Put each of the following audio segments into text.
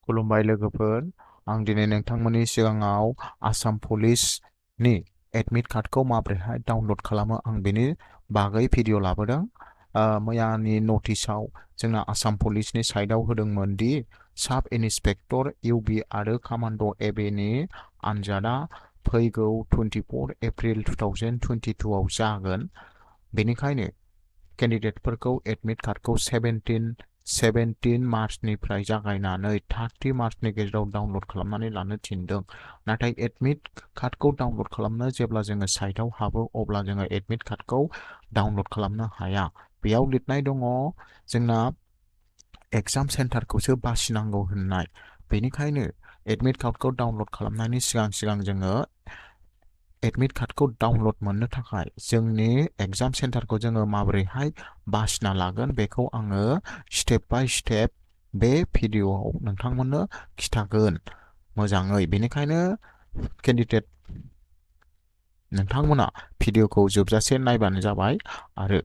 खुलुमबाय लोगोफोर आं दिनै नोंथांमोननि सिगाङाव आसाम पुलिसनि एडमिट कार्डखौ माबोरैहाय डाउनलड खालामो आं बेनि बागै भिडिअ लाबोदों मैयानि नटिसआव जोंना आसाम पुलिसनि साइटआव होदोंमोन दि साब इन्सपेक्टर इउबि आरो कमान्ड' एबिनि आनजादा फैगौ 24 एप्रिल 2022 आव जागोन बेनिखायनो केन्डिडेटफोरखौ एडमिट कार्डखौ 17 मार्चनिफ्राय जागायनानै 30 मार्चनि गेजेराव डाउनलड खालामनानै लानो थिनदों नाथाय एडमिट कार्डखौ डाउनलड खालामनो जेब्ला जोङो साइटआव हाबो अब्ला जोङो एडमिट कार्डखौ डाउनलड खालामनो हाया बेयाव लिरनाय दङ जोंना एग्जाम सेन्टारखौसो बासिनांगौ होननाय बेनिखायनो एडमिट कार्डखौ डाउनलड खालामनायनि सिगां जोङो एडमिट कार्डखौ डाउनलड मोननो थाखाय जोंनि एग्जाम सेन्टारखौ जोङो माबोरैहाय बासिना लागोन बेखौ आङो स्टेप बाय स्टेप बे भिडिअआव नोंथांमोननो खिथागोन मोजाङै बेनिखायनो केन्डिडेट नोंथांमोना भिडिअखौ जोबजासे नायबानो जाबाय आरो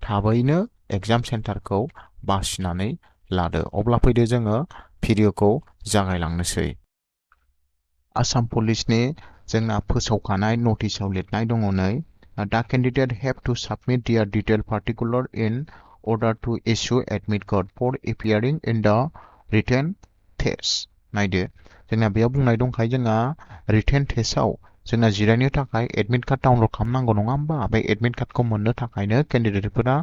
थाबैनो एग्जाम सेन्टारखौ बासिनानै लादो अब्ला फैदो जोङो भिडिअखौ जागायलांनोसै आसाम पुलिसनि जोंना फोसावखानाय नटिसआव लिरनाय दङ नै दा candidate have to submit their detail particular in order to issue admit card for appearing in the written test नायदो जोंना बेयाव बुंनाय दंखायो जोंना written testआव जोंना जिरायनो थाखाय एडमिट कार्ड डाउनलड खालामनांगौ नङा होमबा बे एडमिट कार्डखौ मोननो थाखायनो केन्डिडेटफोरा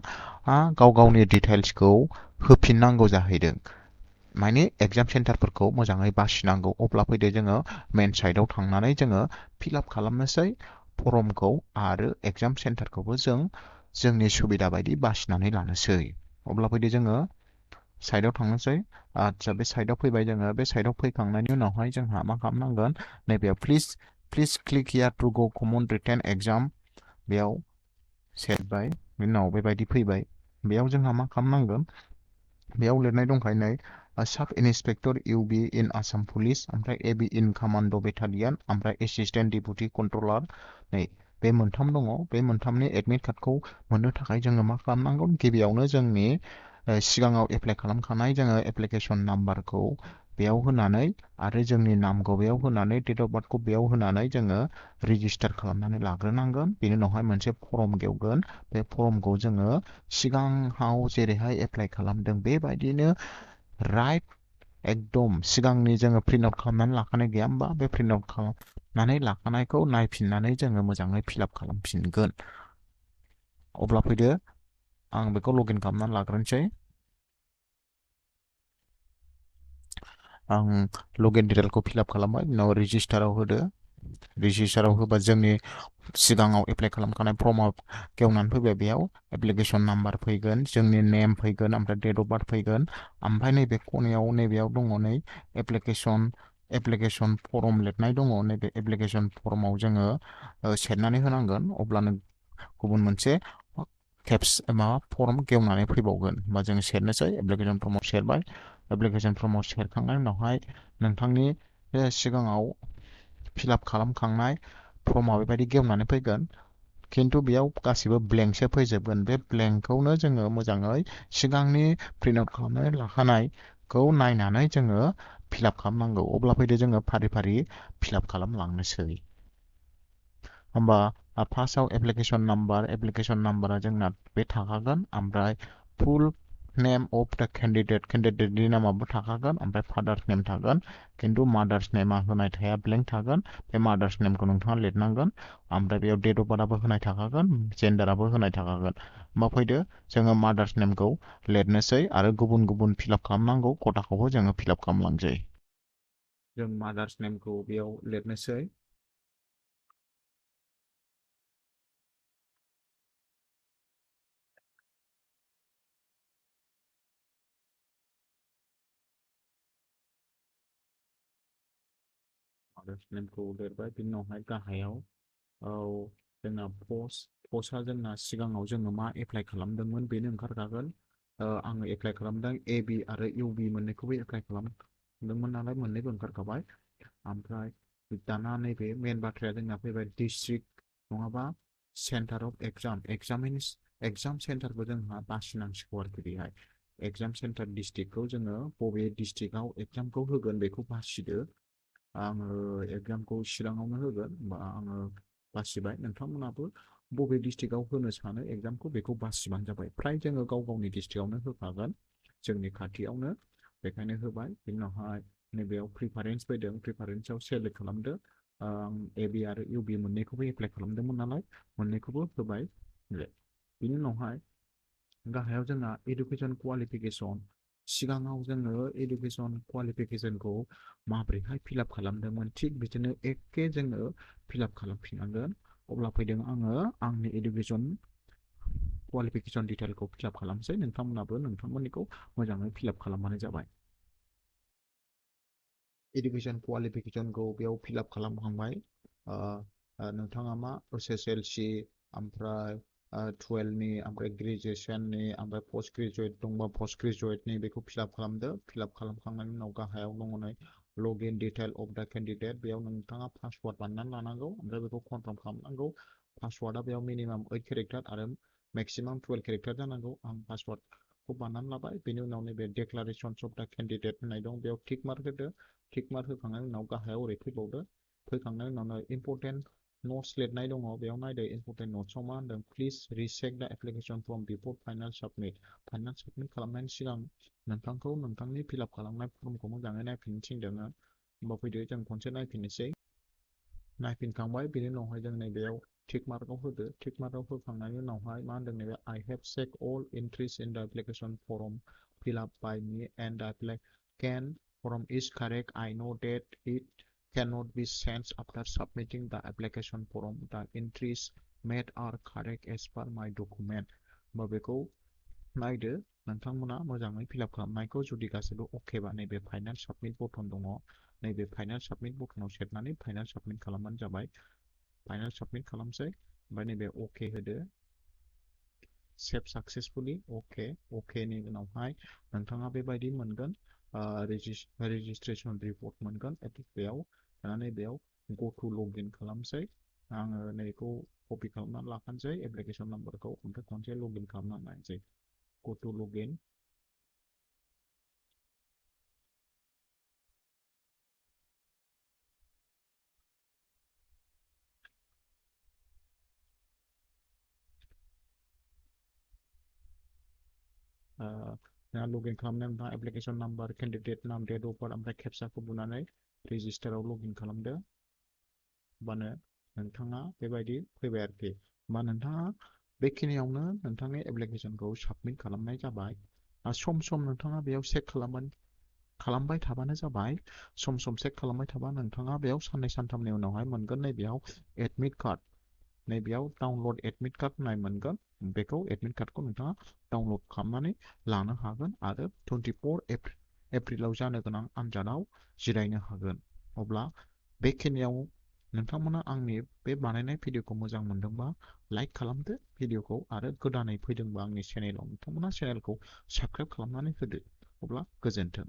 गाव गावनि डिटेल्सखौ होफिननांगौ जाहैदों माने एग्जाम सेन्टारफोरखौ मोजाङै बासिनांगौ अब्ला फैदो जोङो मेन साइटआव थांनानै जोङो फिल आप खालामनोसै फर्मखौ आरो एग्जाम सेन्टारखौबो जोंनि सुबिदा बायदि बासिनानै लानोसै अब्ला फैदो जोङो साइटआव थांनोसै आচ্ছা बे साइटआव फैबाय जोङो बे साइटआव फैखांनायनि उनावहाय जोंहा मा खालामनांगोन नैबेयाव please click here to go common written exam बेयाव सेरबाय बिनि उनाव बेबायदि फैबाय बेयाव जोंहा मा खालामनांगोन बेयाव लिरनाय दंखायो नै साब इन्सपेक्टर इउबि इन आसाम पुलिस ओमफ्राय एबि इन कमान्ड' बेटालियन ओमफ्राय एसिस्टेन्ट डिपुटि कन्ट्रलार नै बे मोनथाम दङ बे मोनथामनि एडमिट कार्डखौ मोननो थाखाय जोङो मा खालामनांगौ गिबियावनो जोंनि सिगाङाव एप्लाइ खालामखानाय जोङो एप्लिकेसन नाम्बारखौ बेयाव होनानै आरो जोंनि नामखौ बेयाव होनानै डेट अफ बार्थखौ बेयाव होनानै जोङो रेजिस्टार खालामनानै लाग्रोनांगोन बेनि उनावहाय मोनसे फर्म गेवगोन बे फर्मखौ जोङो सिगाङाव जेरैहाय एप्लाइ खालामदों बेबायदिनो राइट एकदम सिगांनि जोङो प्रिन्ट आउट खालामनानै लाखानाय गैया होमबा बे प्रिन्ट आउट खालामनानै लाखानायखौ नायफिननानै जोङो मोजाङै फिल आप खालामफिनगोन अब्ला फैदो आं बेखौ लगइन खालामनानै लाग्रोनोसै आं लगइन डिटेलखौ फिल आप खालामबाय उनाव रेजिस्टाराव होदो रेजिस्टाराव होबा जोंनि सिगाङाव एप्लाइ खालामखानाय फर्मआ गेवनानै फैबाय बेयाव एप्लिकेसन नाम्बार फैगोन जोंनि नेम फैगोन ओमफ्राय डेट अफ बार्थ फैगोन ओमफ्राय नैबे खनायाव नैबेयाव दङ नै एप्लिकेसन फर्म लिरनाय दङ नैबे एप्लिकेसन फर्माव जोङो सेरनानै होनांगोन अब्लानो गुबुन मोनसे माबा फर्म गेवनानै फैबावगोन होमबा जों सेरनोसै एप्लिकेसन फर्माव सेरबाय एप्लिकेसन फर्माव सेरखांनायनि उनावहाय नोंथांनि सिगाङाव फिल आप खालामखांनाय फर्मआ बेबायदि गेवनानै फैगोन खिन्थु बेयाव गासिबो ब्लेंकसो फैजोबगोन बे ब्लेंकखौनो जोङो मोजाङै सिगांनि प्रिन्ट आउट खालामनानै लाखानायखौ नायनानै जोङो फिल आप खालामनांगौ अब्ला फैदो जोङो फारि फारि फिल आप खालामलांनोसै होमबा फार्स्टआव एप्लिकेसन नाम्बारा जोंना बे थाखागोन ओमफ्राय फुल नेम अफ द केन्डिडेटनि नामाबो थाखागोन ओमफ्राय फादार्स नेम थागोन खिन्थु मादार्स नेमा होनाय थाया ब्लेंक थागोन बे मादार्स नेमखौ नोंथाङा लिरनांगोन ओमफ्राय बेयाव डेट अफ बार्थआबो होनाय थाखागोन जेन्डाराबो होनाय थाखागोन होमबा फैदो जोङो मादार्स नेमखौ लिरनोसै आरो गुबुन गुबुन फिल आप खालामनांगौ खथाखौबो जोङो फिल आप खालामलांसै जों मादार्स नेमखौ बेयाव लिरनोसै मादार्स नेमखौ लिरबाय बिनि उनावहाय गाहायाव जोंना पस्टआ जोंना सिगाङाव जोङो मा एप्लाइ खालामदोंमोन बेनो ओंखारखागोन आङो एप्लाइ खालामदों एबि आरो इउबि मोननैखौबो एप्लाइ खालामदोंमोन नालाय मोननैबो ओंखारखाबाय ओमफ्राय दाना नैबे मेन बाथ्राया जोंना फैबाय डिस्ट्रिक्ट नङाबा सेन्टार अफ एग्जाम सेन्टारखौ जोंहा बासिनांसिगौ आरोखि बेहाय एग्जाम सेन्टार डिस्ट्रिक्टखौ जोङो बबे डिस्ट्रिक्टआव एग्जामखौ होगोन बेखौ बासिदो। आङो एग्जामखौ चिराङावनो होगोन बा आङो बासिबाय। नोंथांमोनाबो बबे डिस्ट्रिक्टआव होनो सानो एग्जामखौ बेखौ बासिबानो जाबाय। फ्राय जोङो गाव गावनि डिस्ट्रिक्टआवनो होखागोन, जोंनि खाथियावनो, बेखायनो होबाय। बिनि उनावहाय नैबेयाव प्रिफारेन्स फैदों, प्रिफारेन्सआव सेलेक्ट खालामदो। ए बि आरो इउ बि मोननैखौबो एप्लाइ खालामदोंमोन नालाय मोननैखौबो होबाय। बिनि उनावहाय गाहायाव जोंना इडुकेसन क्वालिफिकेसन। सिगाङाव जोङो इडुकेसन क्वालिफिकेसनखौ माबोरैहाय फिलाप खालामदोंमोन थिग बिदिनो एखे जोङो फिलाप खालामफिननांगोन। अब्ला फैदों आङो आंनि इडुकेसन क्वालिफिकेसन डिटेलखौ फिलाप खालामसै। नोंथांमोनाबो नोंथांमोननिखौ मोजाङै फिलाप खालामबानो जाबाय। इडुकेसन क्वालिफिकेसनखौ बेयाव फिलाप खालामखांबाय। नोंथाङा मा SSLC, ओमफ्राय 12नि, ओमफ्राय ग्रेजुएसननि, ओमफ्राय पस्ट ग्रेजुएट दंबा पस्ट ग्रेजुएटनि बेखौ फिलाप खालामदो। फिलाप खालामखांनायनि उनाव गाहायाव दङ नै login detail of the candidate. बेयाव नोंथाङा पासवार्ड बानायनानै लानांगौ, ओमफ्राय बेखौ कनफार्म खालामनांगौ। पासवार्डआ बेयाव मिनिमाम 8 केरेक्टार आरो मेक्सिमाम 12 केरेक्टार जानांगौ। आं पासवार्डखौ बानायनानै लाबाय। बेनि उनाव नैबे डेक्लारेशन्स अफ दा केन्डिडेट होननाय दं, बेयाव टिक मार्क होदो। टिक मार्क होखांनायनि उनाव गाहायाव ओरै फैबावदो। फैखांनायनि उनाव इम्परटेन्ट नट्स लिरनाय दङ, बेयाव नायदो इम्परटेन्ट नट्सआव मा होनदों, प्लिज रिचेक दा एप्लिकेसन फर्म बिफोर फाइनाल साबमिट। फाइनाल साबमिट खालामनायनि सिगां नोंथांखौ नोंथांनि फिलाप खालामनाय फर्मखौ मोजाङै नायफिननो थिनदों। होमबा फैदो जों खनसे नायफिननोसै। नायफिनखांबाय। बेनि उनावहाय जों नैबेयाव टिक मार्कआव होदो। टिक मार्कआव होखांनायनि उनावहाय मा होनदों, नैबे I have check all entries in the application form fill up by me and the applicant form is correct. I know that it cannot be changed after submitting the application form. The entries made are correct as per my document. होमबा बेखौ नायदो नोंथांमोना मोजाङै फिलाप खालामनायखौ। जुदि गासैबो अकेबा नैबे final submit button दङ, नैबे फाइनाल साबमिट बटनाव सेरनानै फाइनाल साबमिट खालामबानो जाबाय। फाइनाल साबमिट खालामसै, ओमफ्राय नैबे अके होदो। सेभ साक्सेसफुलि अके। अकेनि उनावहाय नोंथाङा बेबायदि मोनगोन रेजिस्ट्रेसन रिपर्ट मोनगोन। बेयाव थानानै बेयाव गो टु लगइन खालामसै। आङो नैखौ कपि खालामनानै लाखानोसै एप्लिकेसन नाम्बारखौ, ओमफ्राय खनसे लगइन खालामनानै नायनोसै। Go to login. लगइन खालामनाय नोंथाङा एप्लिकेसन नाम्बार, केन्डिडेट नाम, डेट अफ बार्थ, ओमफ्राय केपचाखौ बुनानै रेजिस्टाराव लगइन खालामदो। होमबानो नोंथाङा बेबायदि फैबाय आरोखि। होमबा नोंथाङा बेखिनियावनो नोंथांनि एप्लिकेसनखौ साबमिट खालामनाय जाबाय। सम सम नोंथाङा बेयाव चेक खालामबाय थाबानो जाबाय। सम सम चेक खालामबाय थाबा नोंथाङा बेयाव साननै सानथामनि उनावहाय मोनगोन नैबेयाव एडमिट कार्ड। नैबेयाव डाउनलड एडमिट कार्ड होननाय मोनगोन। बेखौ एडमिट कार्डखौ नोंथाङा डाउनलड खालामनानै लानो हागोन आरो 24 एप्रिलाव जानो गोनां आनजादाव जिरायनो हागोन। अब्ला बेखिनियाव नोंथांमोना आंनि बे बानायनाय भिडिअखौ मोजां मोनदोंबा लाइक खालामदो भिडिअखौ, आरो गोदानै फैदोंबा आंनि चेनेलाव नोंथांमोना चेनेलखौ साबस्क्राइब खालामनानै होदो। अब्ला गोजोन्थों।